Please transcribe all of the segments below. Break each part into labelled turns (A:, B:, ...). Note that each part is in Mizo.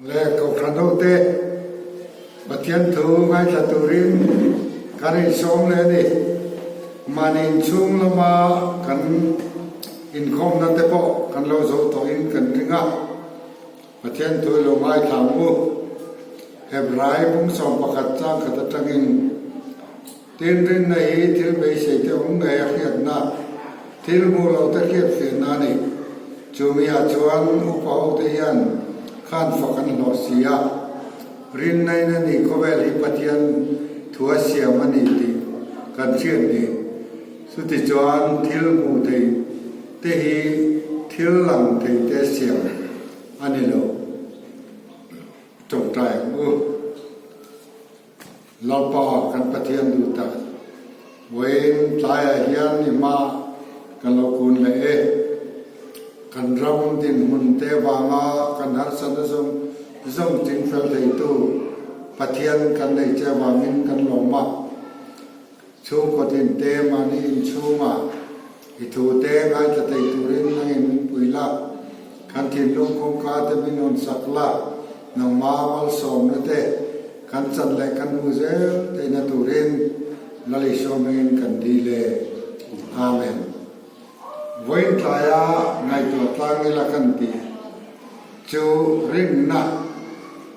A: Le Kohhran hote Pathian thu ngaithla turin kan insawm leh a ni. Mahni inchhung lama kan inkhawmna te pawh kan lo zo tawhin kan ring a, Pathian thu i lo ngaithla ang u. Hebrai bung 11 chang khat atangin Tin rinna hi thil beisei te awm ngei a hriatna, thil hmuh loh te hriat fiahna a ni. Chumi ah chuan upa ho te hian khan fak an hlawh si a, rinna in a ni khawvel hi Pathian thu a siam a ni tih kan hriat ni. Chuti chuan thil hmuh thei te hi thil lang thei te siam a ni lo. Tawngtai ang u. Lalpa kan Pathian duh tak, vawiin tlaiah hian i hma ka lo kun leh e. Kan ram dinhmun te vanga kan harsatna zawng zawng chingfel theitu Pathian kan nei che vangin kan lawm a. Chhungkaw din te mahni inchhungah i thu te ngaithla thei turin nangin min pui la, kan thinlung kawngka te min rawn sak la, nangma malsawmna te kan chan leh kan hmu zel theihna turin Lal Isua hmingin kan dil e. Amen. Vawiin tlaia ngaihtuah tlang ila kan tih chu rinna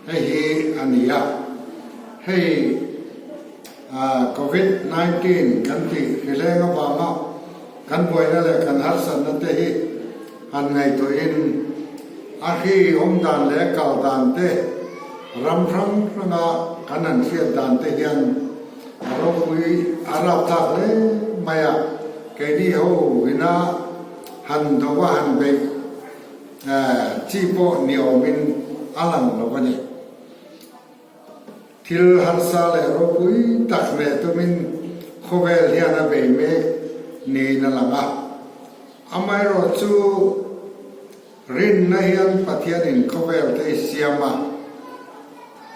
A: hei hi a ni a, hei Covid 19 kan tih hrileng avanga kan buaina leh kan harsatna te hi han ngaihtuahin a hri awm dan leh kal dan te ram hrang hranga kan han hriat dan te hian a ropui a rapthlak hle mai a, keini ho ina han do a han beih chi pawh ni awmin a lang lo a ni. Thil harsa leh ropui tak hneh tumin khawvel hian a bei mek niin a lang a. Amaherawhchu rinna hian Pathianin khawvel te i siam a,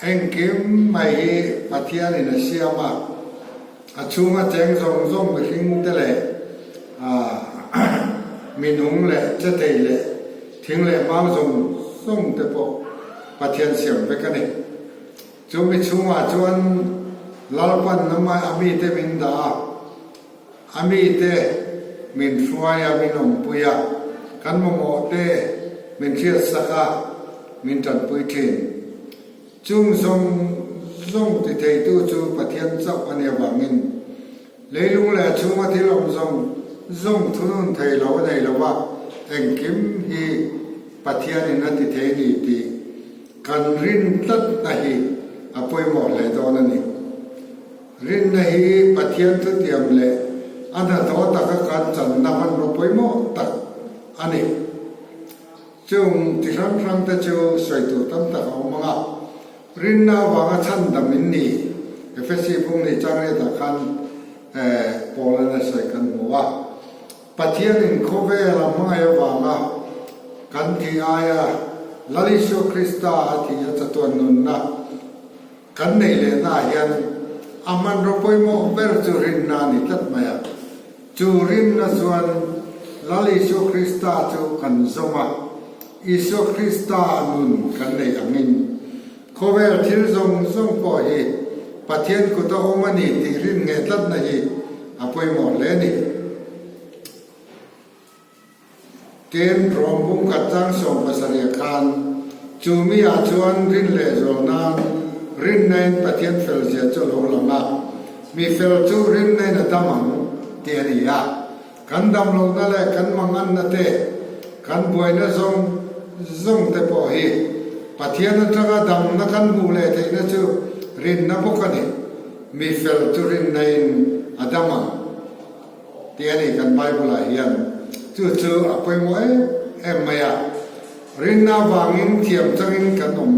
A: engkim mai hi Pathianin a siam a, a chhunga cheng zawng zawng mihring te leh minung leh che thei leh thing leh mau zawng zawng te pawh Pathian siam vek a ni. Chu mi chhungah chuan Lalpan nama a mite min dah a, a mite min hruai a, min awmpui a, kan mamawh te min hriatsak a, min tanpui thin. Chung zawng zawng ti theitu chu Pathian chauh a nih avangin leilung leh a chhunga thil awm zawng zawng thunun thei lo a nei lo va, engkim hi Pathianin a ti thei ni tih Kan rin tlatna hi a pawimawh hle dawn a ni. Rinna hi Pathian thutiam leh a hnathawh taka kan channa hmanraw pawimawh tak a ni. Chung chi hrang hrang te chu sawi tur tam tak a awm ang a, rinna avanga chhandam in ni, Efesi bung ni changriatah khan Paul-an a sawi kan hmu a. Pathianin khawvel a hmangaih avanga kan thih aia Lal Isua Krista a thih a chatuan nunna kan neih lehna ah hian a hmanraw pawimawh ber chu rinna a ni tlat mai a. Chu rinna chuan Lal Isua Krista chu kan zawm a, Isua Krista nun kan neih angin khawvel thil zawng zawng pawh hi Pathian kut a awm a ni tih rin ngheh tlatna hi a pawimawh hle a ni. Tin, Rom bungkhat chang 70 khan chu mi ah chuan rin leh zual nan rinnain Pathian fel zia chu a lo lang a, mi fel chu rinnain a dam ang tih a ni a. Kan dam lohna leh kan manganna te, kan buaina zawng zawng te pawh hi Pathian atanga damna kan hmuh leh theihna chu rinna bawk a ni. Mi fel chu rinna in a dam ang tih a ni kan Bible ah hian. Chu chu a pawimawh em em mai a. Rinna avangin thiam changin kan awm.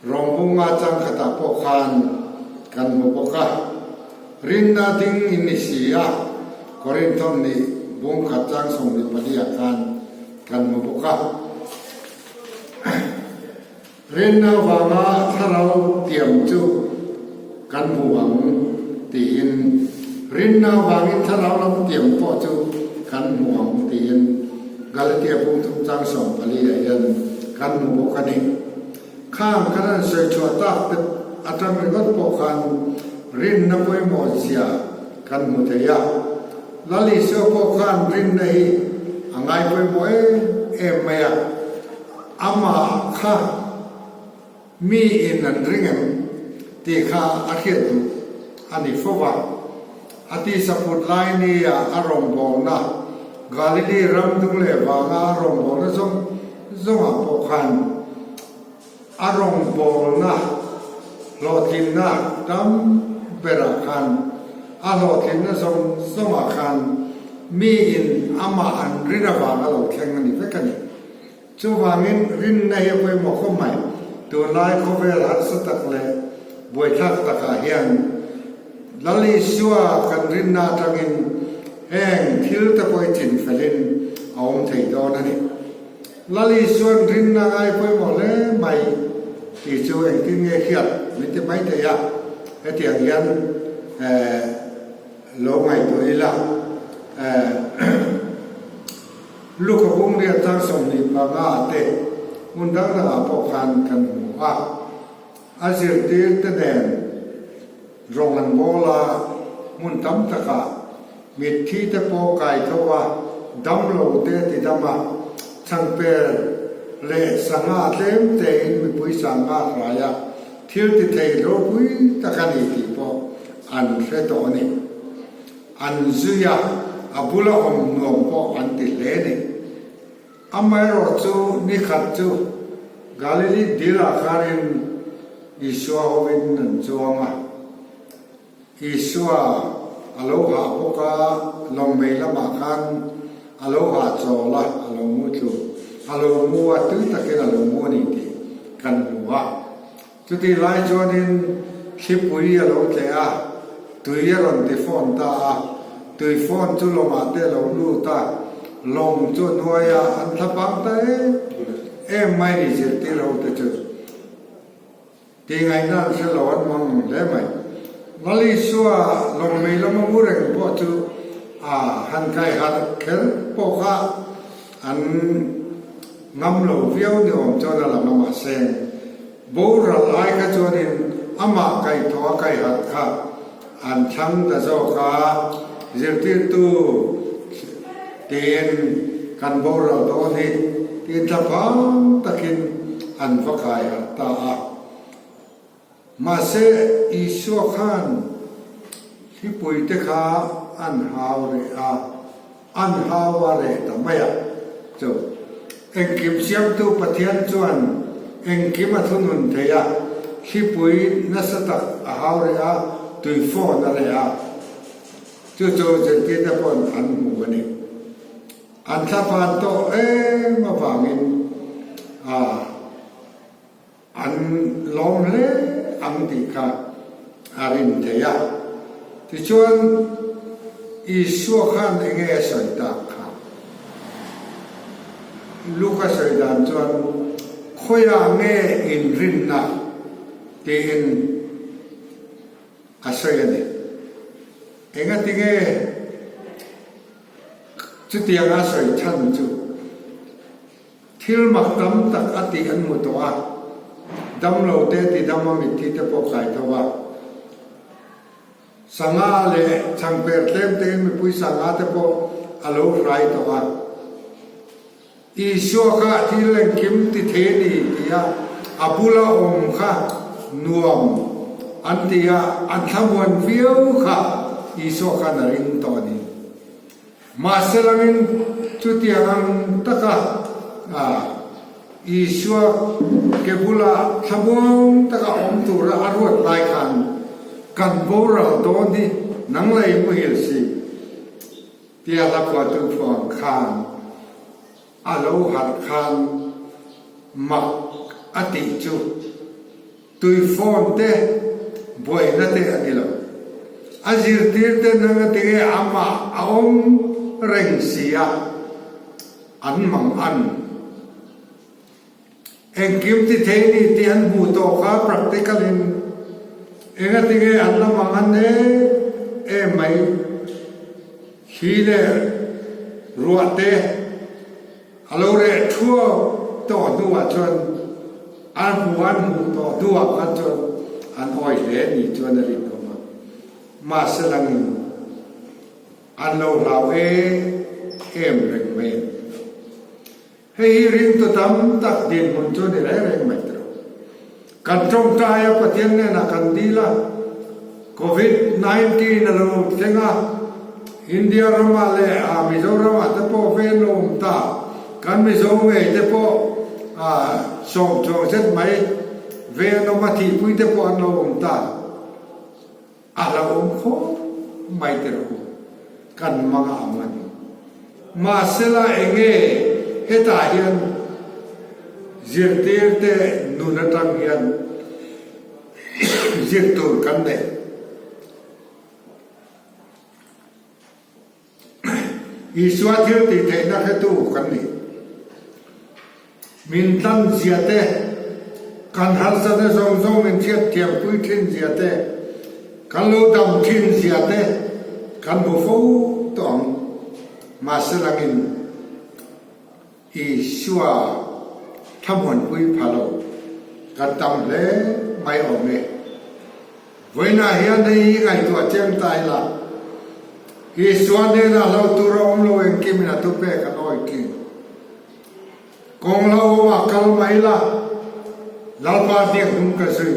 A: Rawngbunga changkhatah pawh khan kan hmu bawk a, rinna ding in ni si a, Korinthon nih bungkhat chang 24 ah khan kan hmu bawk a. Rinna vanga thlarau tiam chu kan hmu ang tiin, rinna vangin thlarau lam tiam pawh chu kan hmu ang tiin Galatia bung thum chang 14 ah hian kan hmu bawk a ni. Khang kan han sawi chhuah tak te atang ringawt pawh khan rinna pawimawh zia kan hmu thei a. Lal Isua pawh khan rinna hi a ngai pawimawh em em mai a, amah kha mi in an ring em tih kha a hriat duh a ni fo va. A tisa put lai nia a rawngbawlna, Galili ram dung leh vanga a rawngbawlna zawng zawngah pawh khan a rawngbawlna hlawhtlinna tam berah khan a hlawhtlinna zawng zawngah khan miin amah an rin avanga lo thleng a ni vek a ni. Chuvangin rinna hi a pawimawh khawp mai. Tunlai khawvel harsa tak leh buaithlak takah hian Lal Isua kan rinna atangin heng thil te pawh i chin felin a awm thei dawn a ni. Lal Isuan rinna ngai pawimawh hle mai tih chu engtin nge hriat min ti mai thei a, hetiang hian lo ngaihtuah ila. Luka bungriat chang 25 te hmun dang dangah pawh khan kan hmu a, a zirtir te nen rawng an bawl a, hmun tam takah mitthi te pawh kai tho a, damlo te ti dam a, changper leh sangha tlem tein mipui sangha hrai a, thil ti thei ropui tak a ni tih pawh an hre tawh a ni. An zui a, a bula awm nuam pawh an ti hle ni. Amaherawh chu ni khat chu Galili dilah khanin Isua hovin an chuang a. Isua a lo hah bawk a, lawngmei lamah khan a lo hah chawl a, a lo mu tlu, a lo mu a, tui takin a lo mu a ni tih kan hmu a. Chutih lai chuanin thlipui a lo tleh a, tui a rawn ti fawn ta a, tui fawn chu lawngah te a lo lut a, lawng chu a hnuai a, an thlapang ta em em mai ni zirtir ho te chu tih ngaihna an hre lo an hmang ang hle mai. Lalisua lawng mei lama mu reng pawh chu a han kai harh kher pawh kha an ngam lo viau ni awm chuan a lang a mahse Boral ai kha chuanin amah kaihthawh a kaihat kha an thlang ta zawk a, zirtirtu tiin kan boral dawn hi tiin thlaphang takin an va kaihat ta a. Mahse Isua khan hlipuite kha an hau reh a, an hau a reh ta mai a. Chu engkim siamtu Pathian chuan engkim a thunun thei a, hlipui nasa tak a hau reh a, tui fawn a reh a. Chu chu zirtirte paw'n an hmu a ni. An thlafan tawh em avangin a. An lawm hle ang tih kha a rin thei a. Tichuan, Isua khan eng nge a sawi tak kha? Luka sawi dan chuan, Khawiah nge inrinna? tiin a sawi a ni. Engati nge chutianga a sawi chhan chu? Thil mak tam tak a tih an hmu tawh a, damlo te ti dam a mitthi te pawh kai tho a. Sangha leh changper tlem tein mipui sangha te pawh a lo hrai tawh a. Isua kha thil engkim ti thei a ni ti a, a bula awm kha nuam an ti a, an thlamuan viau kha Isua khan a ring tawh a ni. Mahse langin chutiang ang taka Isua ke bula thlamuang taka awm tura a ruat lai khan kan boral dawn hi nang lei muhil si tia hla phuahtu phuang khan a lo harh khan mak a tih chu Tui phone te buaina te a ni lo. A zirtir te nang a tinge amah a awm reng si a, an mang an. Engkim ti thei ni tih an hmuh tawh kha practical in enga tinge an la mang an em em mai. Thli leh ruah te. A lo reh thuau tawh hnuah chuan. An hmuh an hmuh tawh hnuah khan chuan an awi hle ni chuan a rinawm a. Mahse langin an lo hlau em em reng mai a ni. Hei hi ringtu tam tak dinhmun chu a ni reng reng mai tawh. Kan tawngtai a Pathian hnenah kan dil a, Covid 19 a lo thleng a, India ramah leh Mizoramah te pawh ven lo awm ta, kan Mizo ngei te pawh sawm chuang zet mai ven awm a thihpui te pawh an lo awm ta. A hlauhawm khawp mai te rawh u, kan mang a ang a ni. Mahsela enge hetah hian zirtir te nun atang hian zir tur kan neih? Isua thil tih theihna hretu kan ni. Min tlan zia te, kan harsatna zawng zawng min hriat thiampui thin zia te, kan lo dam thin zia te kan hmu fo tawh ang. Mahse langin Isua thlamuanpui pha lo kan tam hle mai awm e. Vawiinah hian hei hi ngaihtuah chiang ta ila, Isua hnenah hlo tur a awm lo engkimin a thupek an awi thin. Kawng lo awmah kal mai ila, Lalpa hniak hnung ka zui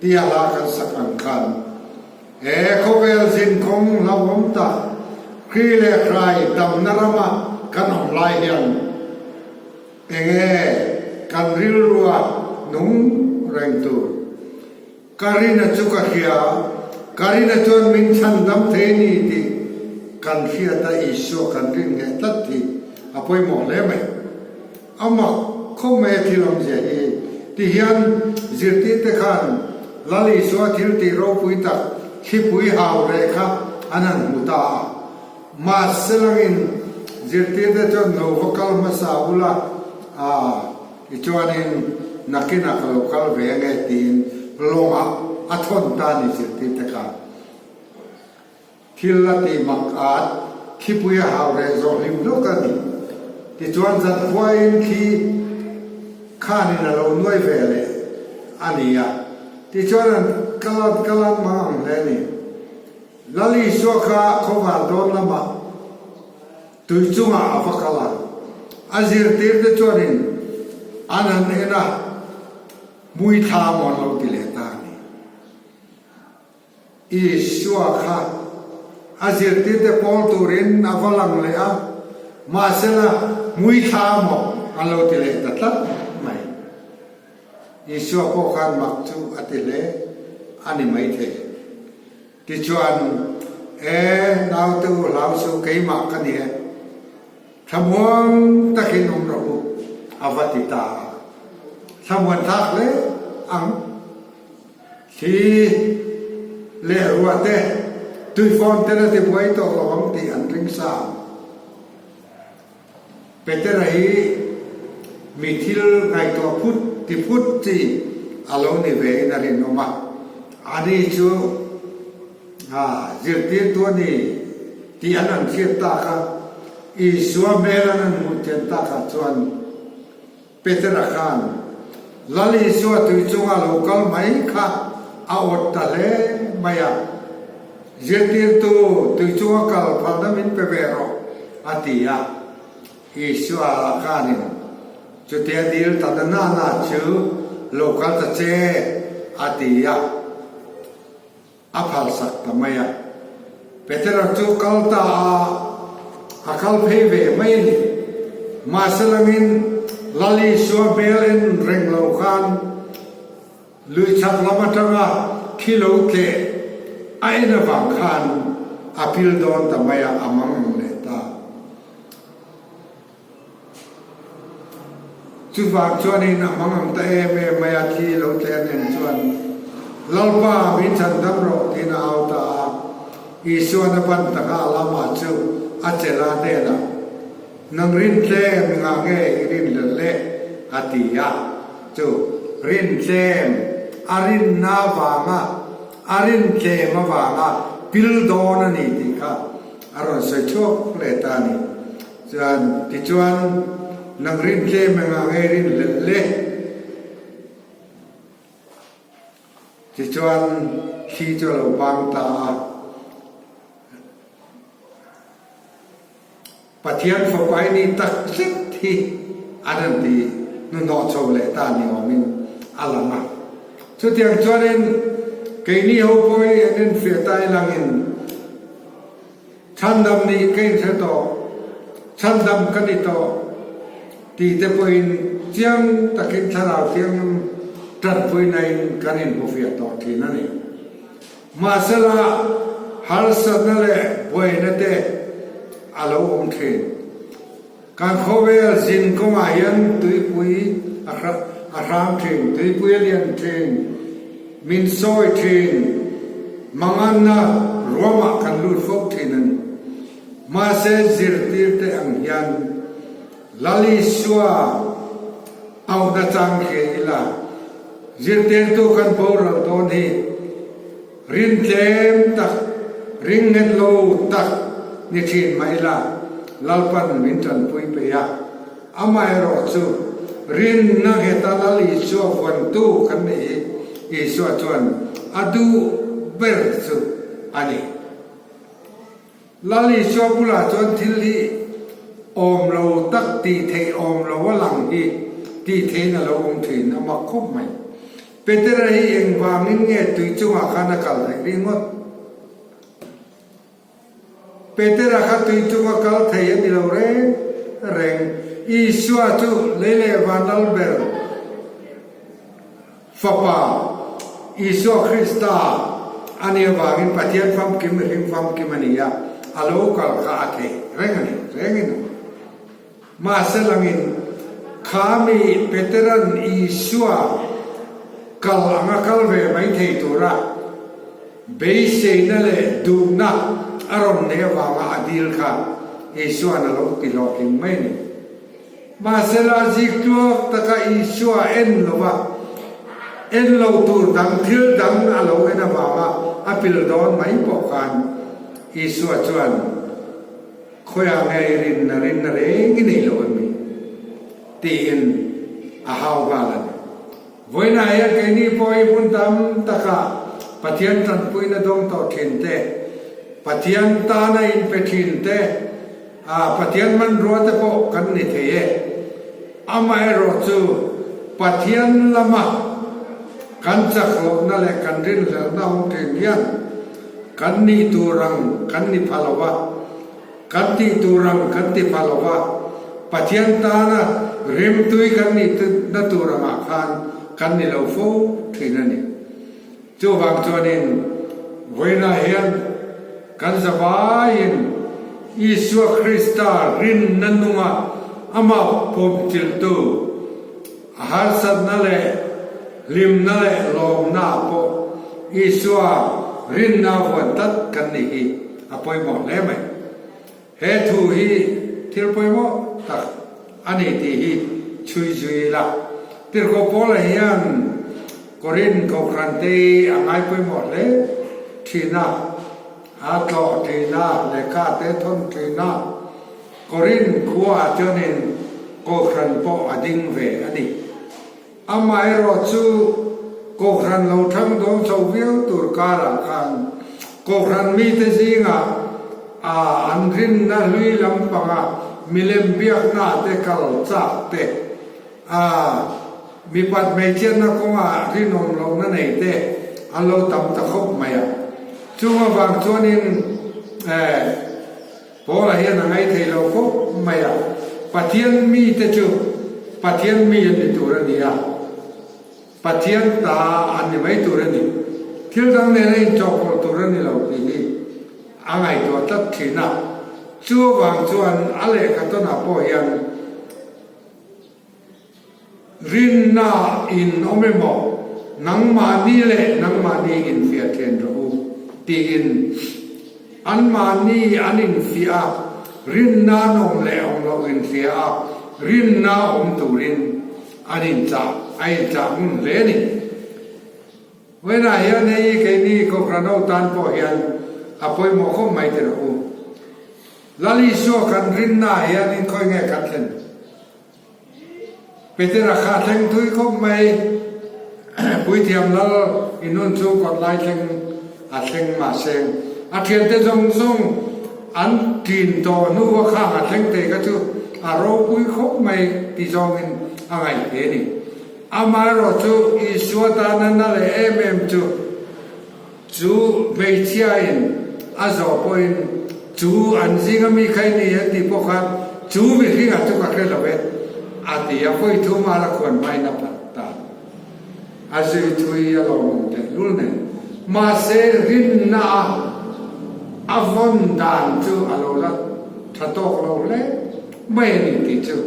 A: tia hla kan sak ang khan, he khawvel zin kawng hlauhawm tak Kri leh Hrai damna rama kan awm lai hian enge kan rilrua nung reng tur? Ka rina chu ka hria, ka rina chuan min chhan dam thei ni tih kan hriat a, Isua kan rin ngheh tlat hi a pawimawh hle mai. A mak khawp mai a thil awmzia hi. Ti hian zirtirte khan Lal Isua thil tih ropui tak thlipui hau reh kha an han hmu ta a. Mahse langin zirtirte chuan lo va kal hmasa ula a. Tichuanin, nakinah ka lo kal ve ange tiin lawngah a thawn ta ni zirtirte khan thil a tih mak at thlipui a hau reh zawh hlim hluk a ni. Tichuan zankhuain thli khanin a lo nuai ve leh a ni a, tichuan an kal an kal an mang ang hle a ni. Lal Isua kha khawvar dawn lamah Tui chungah a va kal a, a zirtirte chuanin an han en a, hmui thla maw an lo ti leh ta a ni. Isua kha a zirtirte pawl turin a va lang leh a, mahsela hmui thla maw an lo ti leh ta tlat mai. Isua pawh khan mak chu a ti hle a ni maithei. Tichuan, E, naute u hlau suh, keimah ka ni e. Thlamuang takin awm rawh u, a va ti ta a. Thlamuan thlak hle ang. Thli leh ruah te, tuifawn ten a tibuai tawh lo ang tih an ring sa ang. Petera hi mi thil ngaihtuah phut ti phut chi a lo ni ve in a rinawm a, ani chu zirtirtu a ni tih an han hriat tak a, Isua hmel an han hmuh chian takah chuan Petera khan Lal Isua tui chunga lo kal mai kha a awt ta hle mai a, Zirtirtu, tui chunga kal phalna min pe ve rawh, a ti a. Isua lah khanin, Chutia dil ta na na na chu lo kal ta che, a ti a. A phalsak ta mai a. Petera chu kal ta a, a kal phei ve mai a ni. Mahse langin Lal Isua hmel en reng lo khan lui chhak lam atanga thi lo tleh a en avang khan a pil dawn ta mai a, a mang ang leh ta. Chuvang chuanin a hmang ang ta em em mai a, thi lo tle a nen chuan, Lalpa, min chhan dam rawh, tiin a au ta a. Isuan a ban taka a lamah chu a chelh a hnenah, Nang rin tlem engah nge i rin hlel le? a ti a. Chu rin tlem a rinna avanga a rin tlem avanga pil dawn a ni tih kha a rawn sawi chhuak leh ta a ni. Chuan, tichuan, nang rin tlem engah nge rin hlelh le? Tichuan thli chu a lo bang ta a. Pathian fapa i nih tak zet hi an han ti hnuhnawh chho leh ta ni awmin a lang a. Chutiang chuanin keini ho pawh hi an enfiah ta i langin chhandam nih ka inhre tawh, chhandam ka ni tawh tih te pawhin chiang takin thlarau thianghlim tanpuinain kan inhmufiah tawh thin a ni. Mahsela, harsatna leh buaina te a lo awm thin. Kan khawvel zin kawngah hian tuipui a hrang thin, tuipui a lian thin, min sawi thin, manganna ruamah kan lut fo thin a ni. Mahse, zirtirte ang hian Lal Isua auhna chang hria ila, zirtirtu kan boral dawn hi rin tlem tak, ring nghet lo tak ni thin mah ila, Lalpan min tanpui peih a. Amaherawh chu, rinna ngheta Lal Isua vuantu kan nih hi Isua chuan a duh ber chu a ni. Lal Isua bulah chuan thil hi awm lo tak tih theih awm lo a lang hi tih theihin a lo awm thin a mak khawp mai. Petera hi engvangin nge tui chungah khan a kal theih ringawt? Petera kha tui chunga kal thei a ni lo reng reng. Isua chu lei leh van lal ber. Fapa, Isua Krista a nih avangin Pathian famkim mihring famkim a ni a, a lo kal kha a thei reng a ni, rengin a awm. Mahse langin kha mi Peteran Isua kal anga kal ve mai thei tura beiseina leh duhna a rawn neih avanga a dil kha Isua'n a lo ti hlawhtling mai a ni. Mahsela ziktuak taka Isua en lo va, en lo tur dang thil dang a lo en avanga a pil dawn mai pawh khan Isua chuan, Khawiah nge i rinna rinna reng i nei lo em mi? tiin a hau nghal a ni. Vawiinah hian keini pawh hi hmun tam taka Pathian tanpuina dawng tawh thin te, Pathian tana inpe thin te, a Pathian hmanrua te pawh kan ni thei e. Amaherawh chu Pathian lama kan chak lohna leh kan rinhlelhna awm thin hian kan nih tur ang kan ni pha lo va, Kan tih tur ang kan ti pha lo va, Pathian tana rimtui kan nih na tur angah khan kan ni lo fo thin a ni. Chuvang chuanin vawiinah hian kan zavaiin Isua Krista rinna nunga amah pawmchilhtu a harsatna leh hlimna leh lawmna pawh Isua rinna vuan tlat kan nih hi a pawimawh hle mai. He thu hi thil pawimawh tak a ni tih hi chhui zui ila. Tirhkoh Paula hian Korinth Kohhran te hi a ngai pawimawh hle thin a, a tlawh thin a, lehkha te thawn thin a. Korinth khuaah chuanin Kohhran pawh a ding ve a ni. Amaherawh chu Kohhran lo thang dawn chho viau tur karah khan Kohhran mite zingah a an rinna hlui lampanga milem biakna te kal chak te, a mipat hmeichhiatna kawngah rinawm lohna nei te an lo tam ta khawp mai a. Chung avang chuanin eh. Paula hian a ngaithei lo khawp mai a, Pathian mite chu Pathian mi an ni tur a ni a, Pathian ta an ni mai tur a ni, thil dang nena inchawhpawlh tur a ni lo tih hi a ngaihtuah tlat thin a. Chu avang chuan a lehkha tawnah pawh hian, Rinna in awm emaw, nangmahni leh nangmahni infiah then rawh u, tiin anmahni an infiah a, rinna an awm leh awm loh inhria a, rinna awm turin an inchah a inchah ngun hle a ni. Vawiinah hian hei keini Kohhran ho tan pawh hian a pawimawh khawp mai ti rawh u. Lal Isua kan rinnaah hianin khawi nge kan thlen? Petera kha thleng thui khawp mai. Puithiam lal in hun chu kawt lai thleng a thleng mahse a thiante zawng zawng an ṭin tawh hnu a khang a thleng thei kha chu a ropui khawp mai ti zawngin a ngaih hle a ni. Amaherawh chu Isua tana na leh em em chu chu hmeichhiain a zawh pawhin chu an zinga mi kha i ni a tih pawh khan chu mihringah chu ka hre lo e a ti a, vawi thum a la khuan hmain a phat ta. A zui thui a lawmawm tehlul nen. Mahse rinna a a vawn dan chu a lo la tha tawk lo hle mai a ni tih chu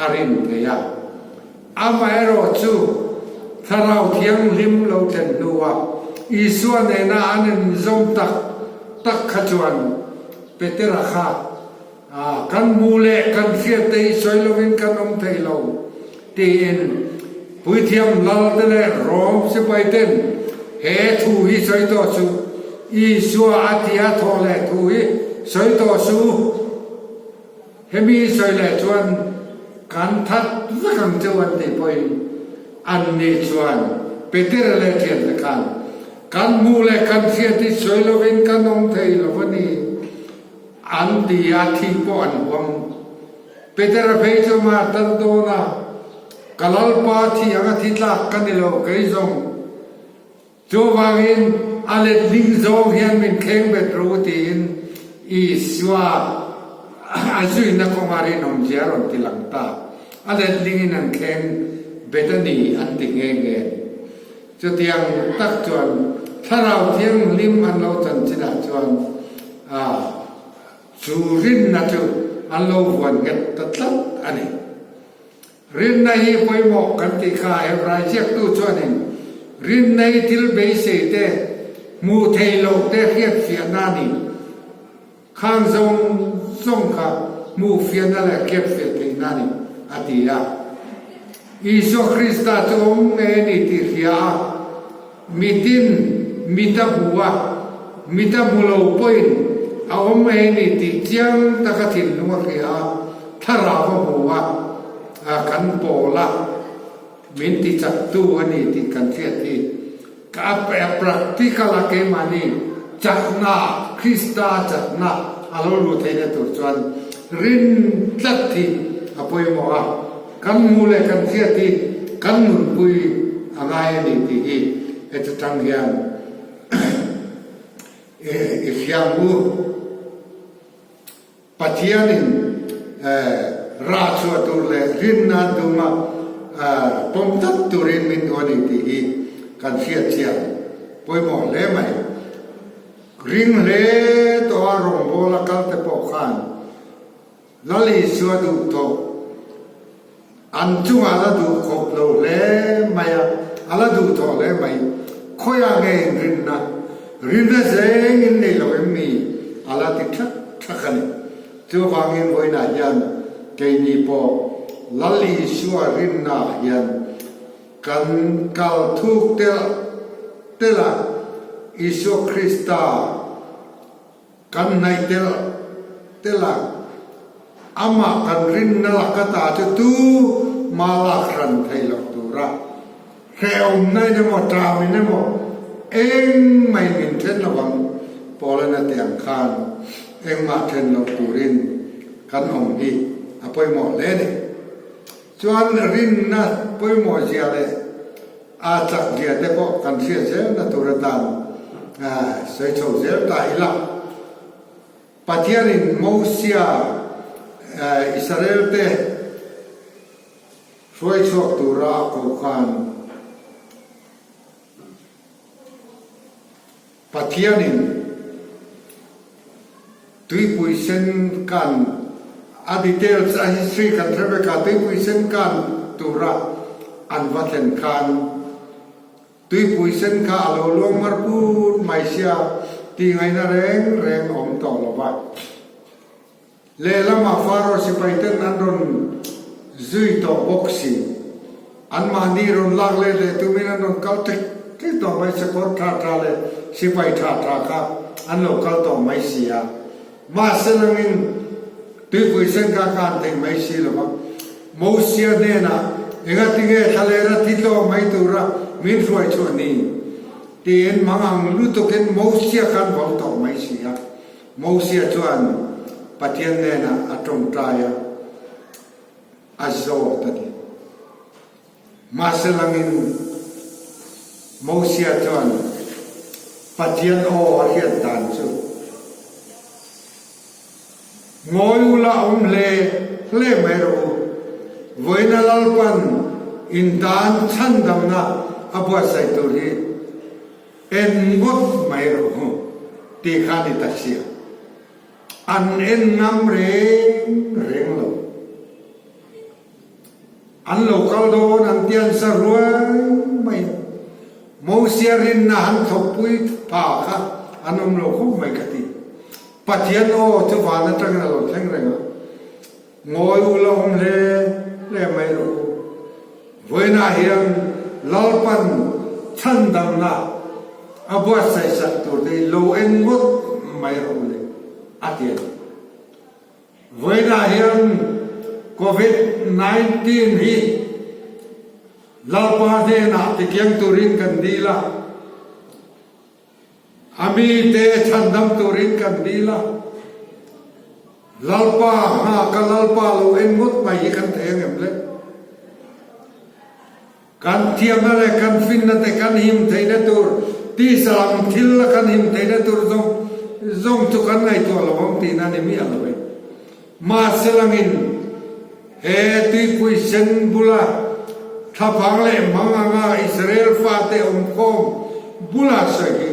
A: a rin thei a. Amaherawh chu Thlarau Thianghlim lo thlen hnua Isua nena an inzawm tak tak kha chuan Petera kha kan hmu leh kan hriat te hi sawi lovin kan awm thei lo tiin Puithiam Lal te leh Rom sipai ten he thu hi sawi tawh suh, Isua a tia thawh leh thu hi sawi tawh suh u. Hemi sawi leh chuan kan that vek ang cheu an tih pawhin an ni chuan Petera leh thiante khan kan hmuh leh kan hriat hi sawi lovin kan awm thei lo a ni an ti a, thih pawh an huam. Petera phei chu amah tan dawn a, Ka Lalpa thih anga thi tlak ka ni lo kei zawng. Chuvangin a letling zawng hian min thleng bet rawh u tiin Isua a zuina kawnga rinawmzia a rawn ti lang ta. A letlingin an thleng bet a ni an ti nghe nghe. Chutiang tak chuan Thlarau Thianghlim an lo chanchinah chuan a chu rinna chu an lo vuan nghet ta tlat a ni. Rinna hi pawimawh kan tih kha Hebrai ziaktu chuanin rinna hi thil beisei te, hmuh theih loh te hriat fiahna a ni. Khang zawng zawng kha hmuh fiahna leh hriat fiah theihna a ni, a ti a. Isua Krista chu awm ngei a ni tih hria a, mitin mit a hmu a, mit a hmu lo pawhin a awm ngei a ni tih chiang taka thinlung a hria a, thlarau a hmu a, kan pawl a, min ti chaktu a ni tih kan hriat hi. Ka a practical a keimahni chakna, Krista chakna a lo luh theihna tur chuan rin tlat hi a pawimawh a. Kan hmuh leh kan hriat hi kan nunpui a ngai a ni tih hi heti tang hian i hria ang u. Pathianin rah chhuah tur leh rinna duma pawm tlat turin min duh a ni tih hi kan hriat chian pawimawh hle mai. Ring hle tawha rawngbawla kal te pawh khan Lal Isua duh tawh. An chungah la duh khawp lo hle mai a, a la duh tawh hle mai. Khawiah nge in rinna? Rinna zeng in nei lo em mi? A la ti thak thak a ni. Chuvangin vawiinah hian keini pawh Lal Isua rinnaah hian kan kal thuk telh telh a, Isua Krista, Kan hnaih telh telh a, amah kan rinna laka ta chu tu mah lak hran thei loh tura hrehawmna in emaw ṭam in emaw engmah in min then lo ang Paul-a'n a ti ang khan engmah then loh turin kan awm hi a pawimawh hle a ni. Chuan rinna pawimawh zia leh a chak zia te pawh kan hriat zel na tur atan sawi chho zel ta ila. Pathianin Mosia Israel te hruai chhuak tura a koh khan Pathianin Tuipui sen kan a details a history kan hre vek a, Tuipui sen kan tura an va thlen khan Tuipui sen kha a lo luang mar put mai sia tih ngaihna reng reng a awm tawh lo va. Lehlamah Faro sipaiten an rawn zui tawh bawk si. Anmahni rawn lak let leh tumin an rawn kal ṭek ṭek tawh mai, sakawr ṭha ṭha leh sipai ṭha ṭha kha an lo kal tawh mai si a. Mahse langin tuipui sen kha ka han thei mai si lo va. Mosia hnenah, Engatinge thlalera thi tlawh mai tura? min hruai chhuah ni? Tiin mangang lutukin Mosia kha an vau tawh mai si a. Mosia chuan Pathian hnenah a tawngtai a, a zawt a ni. Mahse langin Mosia chuan Pathian aw a hriat dan chu ngawi ula awm hle hle mai rawh u, vawiina Lalpan in tan chhandamna a buatsaih tur hi en ngawt mai rawh u tih kha a ni ta sia. An en ngam reng reng lo. An lo kal dawn an ti an sa ruai mai a, Mosia rinna han thawkpui pha kha an awm lo khawp mai ka ti. Pathian aw chu van atangin a lo thleng reng a, Ngawi u la awm hle hle mai rawh u. Vawiinah hian Lalpan chhandamna a buatsaih sak tur te hi lo en ngawt mai rawh u le, a ti a ni. Vawiinah hian Covid 19 hi Lalpa hnenah tikiang turin kan dil a, a mite chhandam turin kan dil a, Lalpa nghaka Lalpa lo en ngawt mai hi kan thei angem le? Kan thiamna leh kan finna te kan him theihna tur, tisa lam thil a kan him theihna tur zawng zawng chu kan ngaihtuah lo ang tihna a ni miah lo e. Mahse langin he tuipui sen bula thlaphang leh mang anga Israel fate awmkhawm bula sawi hi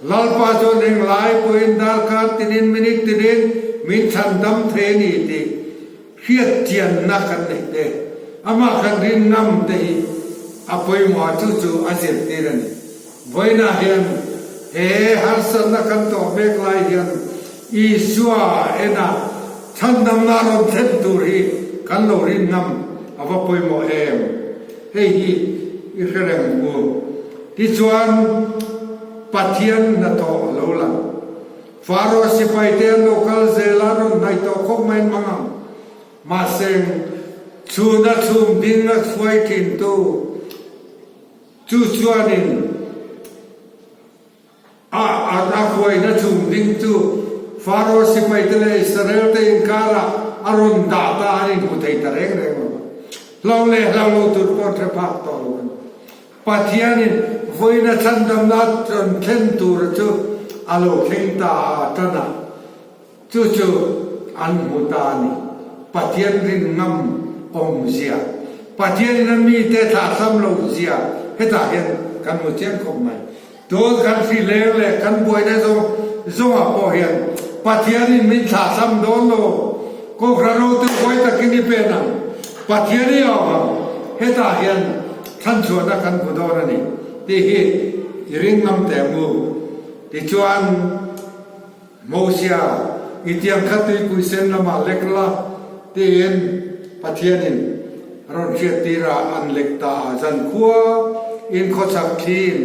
A: Lalpa chuan englai pawhin darkar tinin minute tinin min chhandam thei a ni tih Hriatchianna kan neih te, amah kan rin ngam te hi a pawimawh a, chu chu a zirtir a ni. Vawiinah hian he harsatna kan tawh mek lai hian Isua ena chhandamna rawn thlen tur hi kan lo rin ngam a va pawimawh em? Hei hi i hre reng u. Tichuan Pathian hnathawh lo lang. Faro sipaite an lo kal zel a, rawn hnaih tawh khawp mai an hmang ang. Mahse, chhuna chhum ding a hruai thintu chu chuanin a a hruaina chhum ding chu Faro sipaite leh Israelte inkarah a rawn dah ta an inhmu thei ta reng reng lo va. Hlau leh hlau lo tur pawh an hre phak tawh lo a ni. Pathianin vawiina chhandamna rawn thlen tur chu a lo thleng ta a tan a, chu chu an hmu ta a ni. Pathian rin ngam awmzia, Pathianin a mite thlahthlam lohzia hetah hian kan hmu chiang khawp mai. Tun kan hrileng leh kan buaina zawng zawngah pawh hian Pathianin min thlahthlam dawn lo, Kohhran hotu huai takin i pen ang, Pathian i awm ang, hetah hian thlanchhuahna kan hmu dawn a ni tih hi i ring ngam teh ang u. Tichuan, Mosia, i tiang kha tuipui sen lamah lek la, tiin Pathianin rawn hriattir a, an lek ta a. Zankhua in khawchhak thliin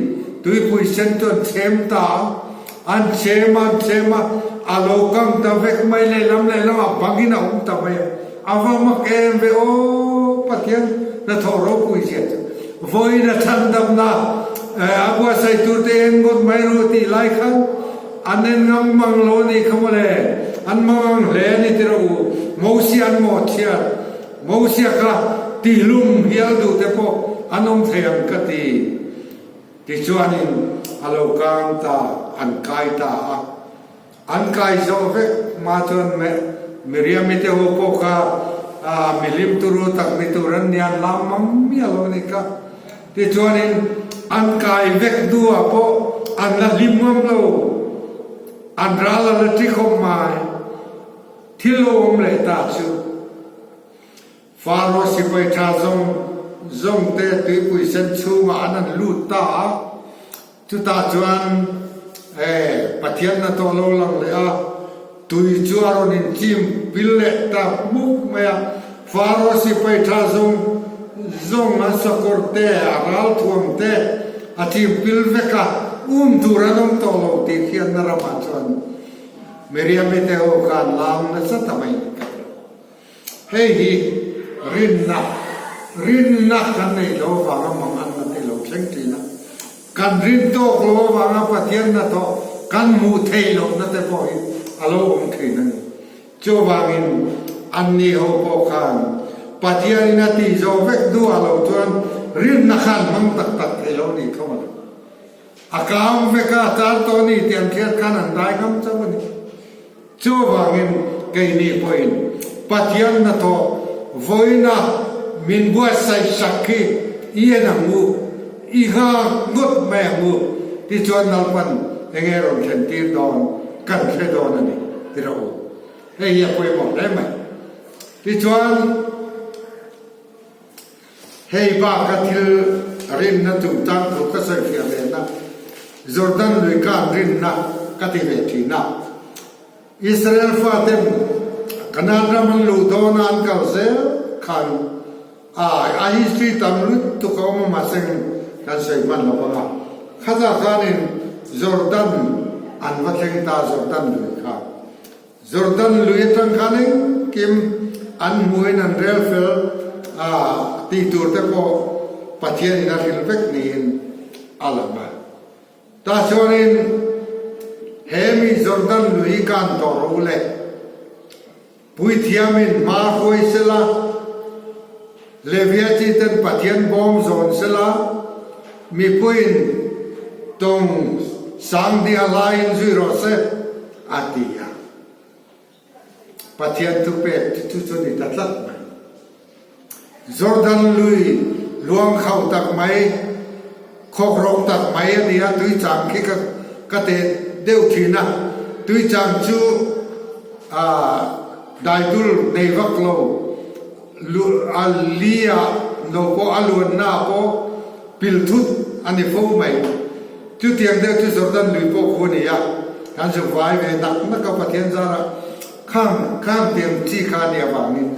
A: tuipui sen chu an chhem ta a, an chhem a, an chhem a, a lo kang ta vek mai, lehlam lehlamah bangin a awm ta mai a. A va mak em ve aw, Pathian hnathawh ropui zia chu. Vawiin a chhandamna a buatsaih tur te en ngawt mai rawh tih lai khan an en ngam mang lo a nih kha mawle, an mangang hle a ni ti rawh u. Mosia an mawhchhiat, Mosia kha tihlum hial duh te pawh an awm thei ang ka ti. Tichuanin a lo kang ta, an kai ta a. An kai zawh vek hma chuan Miriami te ho pawh kha mihlim turu tak ni tur an nia, an lam mang miah lo a ni kha. Tichuanin an kai vek duhah pawh an la hlim ngam lo, an ral a la ṭi khawp mai. Thil lo awm leh ta chu Faro sipai ṭha zawng zawng te tuipui sen chhungah an han lut ta a. Chutah chuan e Pathian hnathawh lo lang leh a, tui chu a rawn inchim pil leh ta hmuk mai a. Faro sipai tha zawng zawng a sakawr te, a ralthuam te a chim pil vek a, um tur an awm tawh lo tih hriatna ramah chuan Miriam-i te ho khan lam nasa ta mai a ni ka ti. Hei hi rinna, rinna kan neih loh avanga manganna te lo thleng. thleng thin a. Kan rin tawk lo avanga Pathian hnathawh kan hmuh theih lohna te pawh hi a lo awm thin a ni. Chuvangin anni ho pawh khan Pathianin a tih zawh vek duhah lo chuan rinna khan hmang tak tak thei lo nih kha mawle. A kang vek a, a tar tawh a ni tih an hriat khan an dai ngam chauh a ni. Chuvangin keini pawhin Pathian hnathawh vawiina min buatsaih sak hi i en ang u, i nghak ngawt mai ang u, tichuan Lalpan enge rawn thlen tir dawn kan hre dawn a ni ti rawh u. Hei hi a pawimawh hle mai. Tichuan. Hei baka thil rinna chungchang thu ka sawifiah ve na, Jordan lui khan rinna ka ti ve thin a. Israel faten Kanaan ram an luh dawna an kal zel khan a a history tam lutuk a awm a mahse kan sawi hman lo vang a. Khatah khanin Jordan an va thleng ta Jordan lui kha. Jordan lui atang khan engkim an hmuhin an rel fel a tih tur te pawh Pathianin a hrilh vek niin a lang a. Tah chuanin he mi Jordan lui hi kan tawh rawh u le. Puithiamin hma hruai sela, Levia chi ten Pathian bawm zawn sela, mipuiin tawng sang hnih a hlaiin zui rawh se, a ti a. Pathian thupek chu chu ni ta tlat mai. Jordan lui luang khauh tak mai, khawkrawk tak mai a ni a, tuichang khi ka ka teh deuh thin a, tuichang chu ah daitul nei vak lo, a li ah no pawh a luanna ah pawh pil thut a ni fo mai. Chutiang deuh chu Jordan lui pawh khu a ni a, kan zuk vai ve nak nak a Pathian zarah khang khang tiang chi kha a nih avangin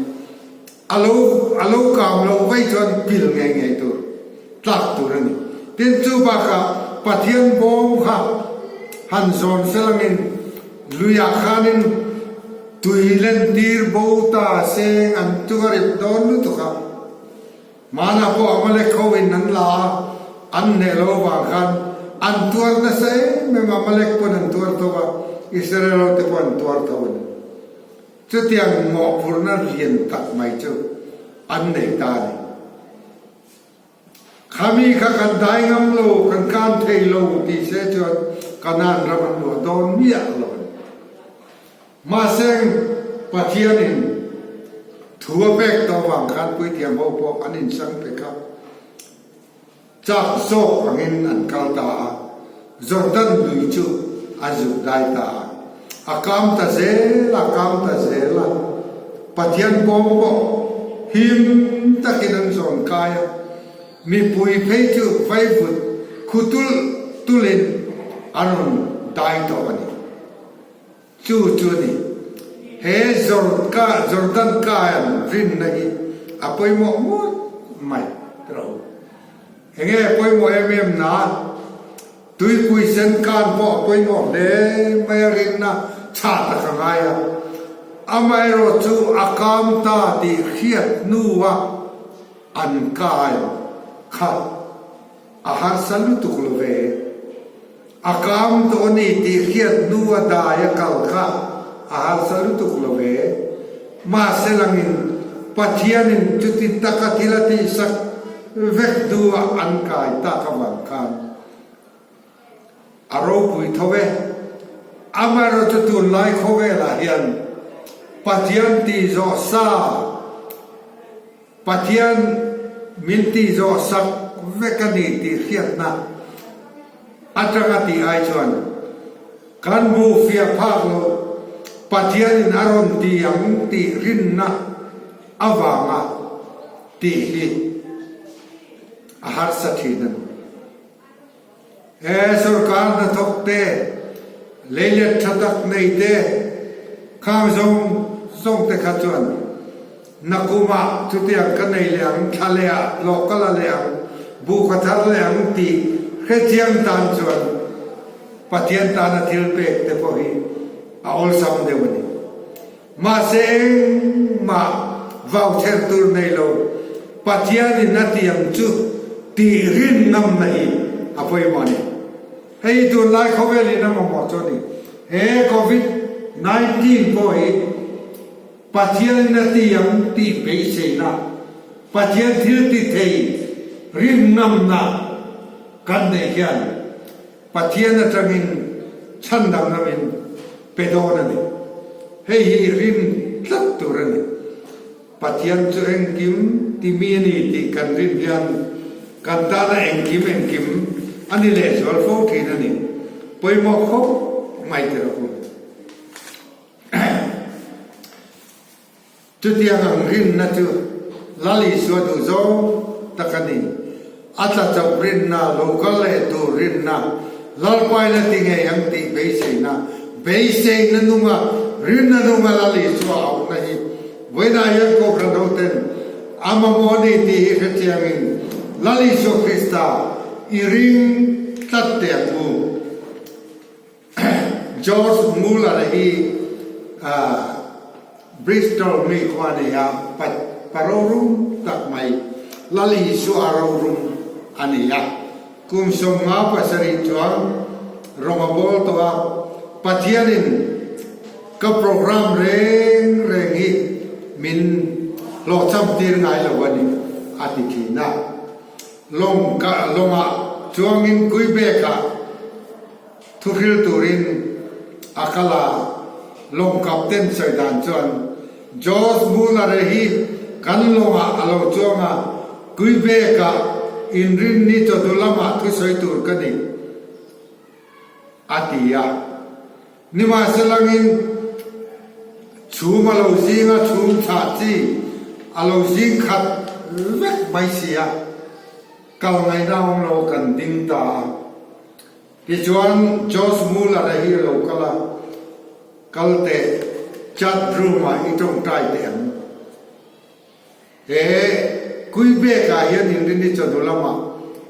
A: a lo a lo kang loh vaih chuan pil ngei ngei tur tlak tur a ni. Tin chu bakah Pathian bawm kha han zawn selangin luiah khanin tui lentir bo ta seng an tung a rip dawn lutuk a. Hmanah pawh Amalek ho in an la a, an hneh lo avang khan an tuar nasa em em a, Amalek pawn an tuar tho a, Israel ho te pawh an tuar tho a ni. Chutiang mawhphurhna lian tak mai chu an nei ta a ni. Khami kha kan dai ngam lo, kan kan thei lo ti se chuan Kanaan ram an luah dawn miah lo a ni. Mahse, Pathianin thu a pek tawh avang khan puithiam ho pawh an insang pek a, chak zawk angin an kal ta a, Jordan lui chu a zuk dai ta a, a kam ta zel a, kam ta zel a, Pathian pawm pawh him takin an zawn kai a, mipui phei chu vaivut khu tulh tulhin an rawn dai tawh a ni. Chu chu a ni. He Jordan Kayan rinna hi a pawimawh ngawt mai ka lo. Enge a pawimawh em em na? Tuipui sen kan pawh a pawimawh hle mai a rinna chhah tak a ngai a. Amaherawh chu a kam ta tih hriat hnua an kai kha a harsa lutuk lo ve. A kam tawh a ni tih hriat hnu a dai a kal kha a harsa lutuk lo ve. Mahse langin Pathianin chuti taka thil a tihsak vek duhah an kai tak avang khan a ropui tho e. Amaherawhchu tunlai khawvelah hian Pathian tih zawh sa Pathian min tih zawh sak vek a ni tih hriatna atanga tih ai chuan kan hmuh fiah phak loh Pathianin a rawn ti ang tih rinna avanga tih hi a harsa thin a ni. He sorkar hnathawk te, leilet tha tak nei te, khang zawng zawng te kha chuan nakumah chutiang ka nei leh ang, thla leh ah hlawh ka la leh ang, buh ka thar leh ang tih hrechiang tan chuan Pathian tana thil pek te pawh hi a awlsam deuh a ni. Mahse engmah vau ther tur nei lo, Pathianin a tiang chu. Tih rin ngamna hi a pawimawh a ni. Hei tunlai khawvel in a mamawh chu a ni. He Covid 19 pawh hi Pathian in a ti ang tih beiseina, Pathian thil ti thei rin ngamna kan neih hian Pathian atangin chhandamna min pe dawn a ni. Hei hi rin tlat tur a ni. Pathian chu engkim timi a ni tih kan rin hian kan tana engkim engkim a ni lehzual fo thin a ni. Pawimawh khawp mai ti rawh u. Chutiang ang rinna chu Lal Isua duh zawng tak a ni. A tla chauh rinna, lo kal leh tur rinna, Lalpaina ti ngei ang tih beiseina, beiseina nunga rinna nunga Lal Isua auhna hi vawiinah hian Kohhran hoten a mamawh a ni tih hi hrechiangin Lal Isua Krista i ring tlat teh ang u. George Muller hi Bristol mi khua a ni a, pa rorum tak mai, Lal Isua rorum a ni a. Kum 57 chuan rawng a bawl tawh a, Pathianin ka program reng reng hi min hlawhchham tir ngai lo a ni, a ti thin a. Lawng lawngah chuangin Quebec-ah Thuhril turin a kal a, lawng captain sawi dan chuan George Muller hi kan lawngah a lo chuang a, Quebec-ah inrinni chawhnu lamah thusawi tur ka ni, a ti a. Nimahselangin chhum a lo zing a, chhum chhah chi a lo zing khat vek mai si a, kal ngaihna awm lo kan ding ta a. Tichuan Josh Muller-a hi a lo kal a, Kal teh, chat room-ah i tawngtai teh ang. He Quebec-ah hian Inrini chawhnu lamah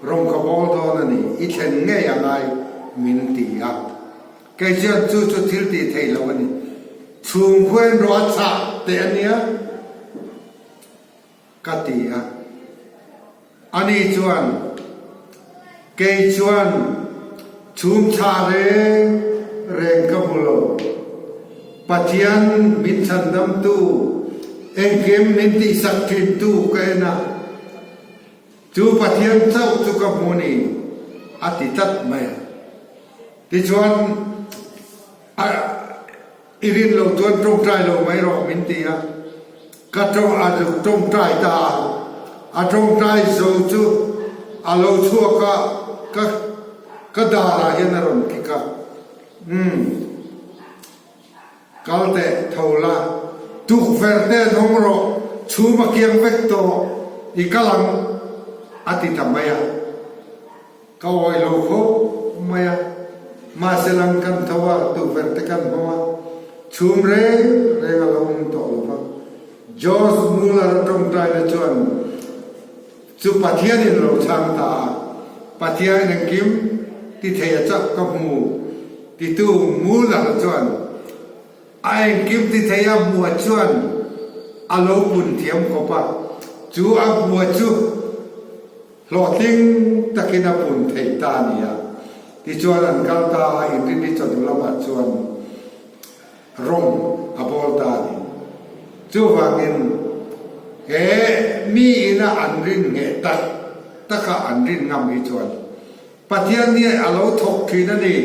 A: rawng ka bawl dawn a ni, i thlen ngei a ngai, min ti a. Kei chuan chu chu thil tih theih loh a ni. Chhung khuain ruah a chah teh a nia. Ka ti a. Ani chuan, Kei chuan chhum chhah reng reng ka hmu lo. Pathian min chhandamtu, engkim min tihsak thintu ka en a, chu Pathian chauh chu ka hmu ni, a ti tlat mai a. Tichuan, a. I rin loh chuan tawngtai lo mai rawh min ti a, ka tawng a zuk tawngtai ta a, a tawngtai zo chu a lo chhuak a, ka ka darah hian a rawn kik a, umm kal teh tho la, tukverh te an hawng rawh, chhum a kiang vek tawh, i kal ang a ti ta mai a. Ka awi lo khawp mai a, mahse lang kan tho a, tukverh te kan hmang a, chhum reng reng a lo awm tawh lo va. George Muller a tawngtaina chuan chu Pathianin lo chhang ta a, Pathian engkim ti thei a chauh ka hmu titu Muller chuan a engkim ti thei a hmuh chuan a lo pun thiam khawp a, chu a hmuh chu Hlawhtling takin a pun thei ta a ni a, tichuan an kal ta a, Inrini chawhnu lamah chuan rawng a bawl ta a ni. Chuvangin he mi ina an rin ngheh tak taka an rin ngam hi chuan Pathian hi a lo thawk thin a ni.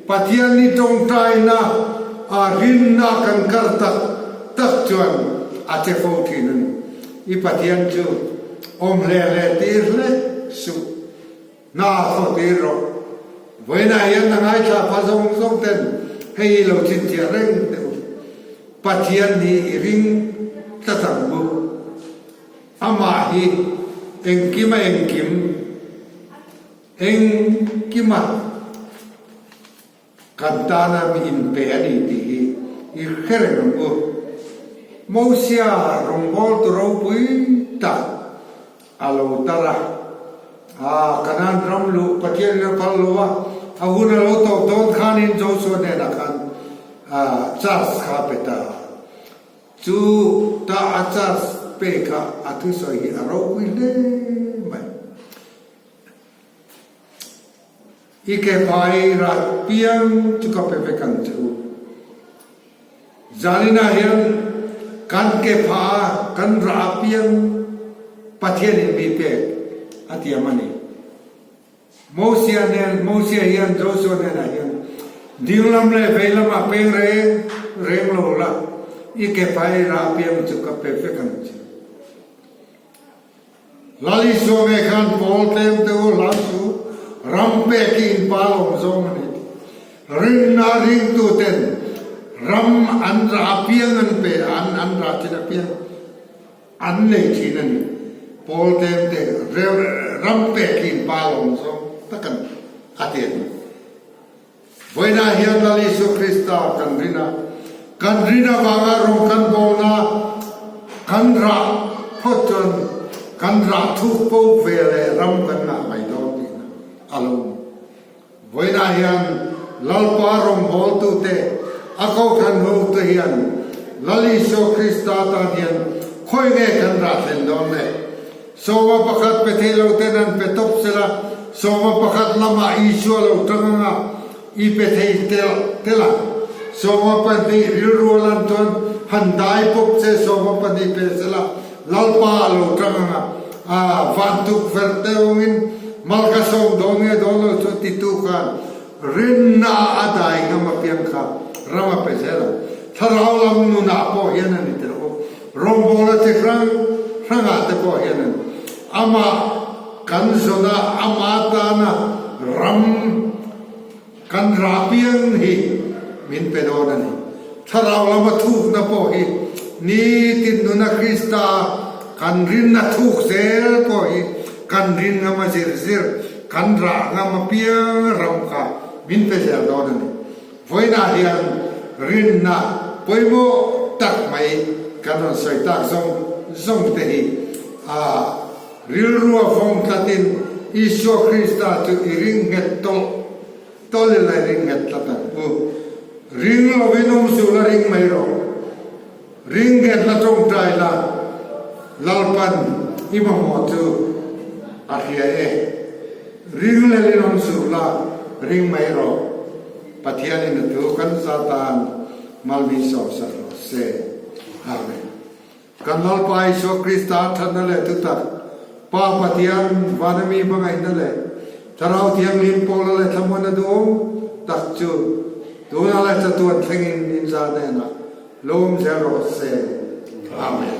A: Pathian hi tawngtaina a rinna kan kar tak tak chuan a che fo thin a ni. I Pathian chu awm hle hle tir hle suh. Hna thaw tir rawh. Vawiinah hian a ngaithla pha zawng zawng ten hei hi lo chhinchhiah reng teh u. Pathian hi i ring tlat ang u. Amah hi engkima engkim, engkima kan tana mi inpe a ni tih hi i hre reng ang u. Mosia rawngbawltu ropui tak a lo tar a, a Kanaan ram luh Pathian in a phal lo a, a hun a lo tawp dawn khanin Joshua hnenah khan chance kha a pe ta a. Chu ta a charge pe kha a thusawi hi a ropui hle mai. I ke phai rat piang chu ka pe vek ang che u. Zaninah hian kan ke pha a kan rah apiang Pathianin mi pek a tiam a ni. Mosia nen, Mosia hian Joshua hnenah hian, Dinglam leh veilamah peng reng reng lo la, i ke phai rah apiang chu ka pe vek ang che. Lal Isua nge khan pawl tlem te u hla chu ram pek hi in pa lawm zawng a ni tih. Rinna ringtu ten ram an rah apiang an pe a, an an rah thin apiang an nei thin a ni. Pawl tlem te ram pek hi in pa lawm zawng tak a ni a ti a ni. Vawiinah hian Lal Isua Krista kan rin a, kan rin avanga rawng kan bawlna kan rah phawt chuan kan rah thuk po ve leh ram kan ngah mai dawn tihna a lo ni. Vawiinah hian Lalpa rawngbawltute a kohhran hote hian Lal Isua Krista tan hian khawi nge kan rah thlen dawn le? Sawma pakhat pe thei lo ten an pe tawp sela, sawma pakhat lamah Isua lo tang anga i pe thei tel tel ang. Sawma pahnih rilrual an chuan han dai pawp che sawma pahnih pe sela, Lalpa a lo tang anga a van tukverh te awngin mal ka sawm dawn nge dawn lo chu titu khan rinna a dai ngam apiang kha ram a pe zel ang. Thlarau lam nunah pawh hian a ni tel bawk. Rawngbawla chi hrang hrangah te pawh hianin amah kan zawn a, ama tana ram kan rah piang hi min pe dawn a ni. Thlarau lama thukna pawh hi nitin nuna Krista kan rinna thuk zel pawh hi kan rin ngam a zir zir, kan rah ngam apiang ram kha min pe zel dawn a ni. Vawiinah hian rinna pawimawh tak mai kan rawn sawi tak zawng zawng te hi a rilrua vawng tlatin Isua Krista chu i ring nghet tawlh tawlh ila i ring nghet tlat ang u. Ring lovin awm suh la ring mai rawh. Ring nghet la tawngtai la Lalpan i mamawh chu a hria e. Ring lelin awm suh la ring mai rawh. Pathianin a thu kan za tan malmi sawmsak rawh se. Amen. Kan Lalpa Isua Krista thatna leh thutak, Pa Pathian vana mi hmangaihna leh Thlarau Thianghlim pawla leh thlamuanna duhawm tak chu tunah leh chatuan thlengin in za hnenah lo awm zel rawh se. Amen.